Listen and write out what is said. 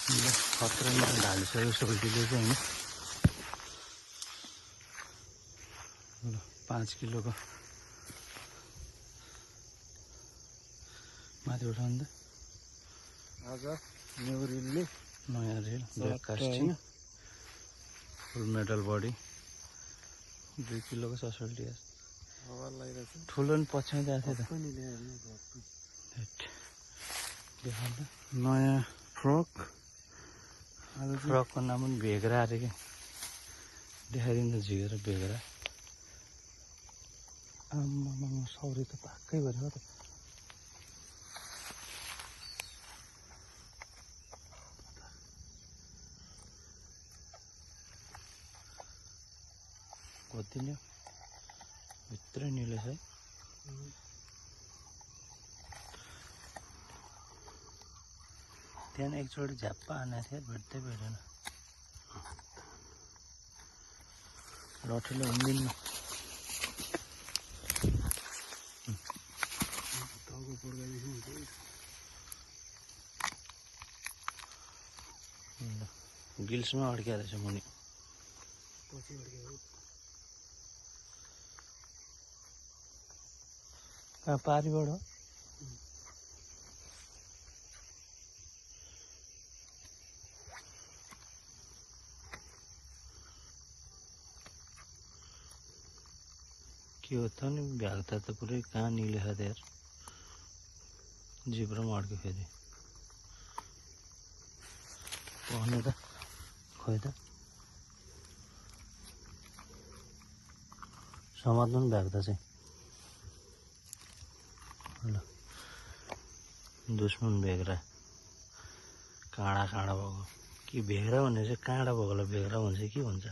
खतरामा ढालिसक्यो सोल्टीले चाहिँ होइन। ल 5 किलोको माथि उठाउनु त। आज न्यू रिलले नयाँ रिल ब्याक कास्टिङ फुल मेटल बडी 2 किलोको छ सोल्टी। हावा लागिरहेछ। ठुलो नि पछ्याउँदै आएको थियो त। देखाउँदा नयाँ फ्रकको नाम पनि भेग्रा अरे कि देखाइदिनु त झिकेर भेग्रा। आम्मामा सौरी त पाक्कै भएर त। कति ल्यायो भित्रै निलेछ है। त्यहाँ एकचोटि झ्याप्पा हानेको थियो भेट्दै भेटेन। लठीले हुँदिन्न। गिल्समा अड्किया रहेछ मुनि। कहाँ पारिबाट हो? के हो त नि भ्याग्दा त पुरै कहाँ निलेछ त यार। जिब्रोमा अड्क्यो फेरि। भन्नु त खोइ त समात्नु पनि भ्याग्दा चाहिँ। ल दुश्मन भेग्रा काँडा काँडा भएको। कि भेग्रा भने चाहिँ काँडा भएकोलाई भेग्रा भन्छ कि भन्छ।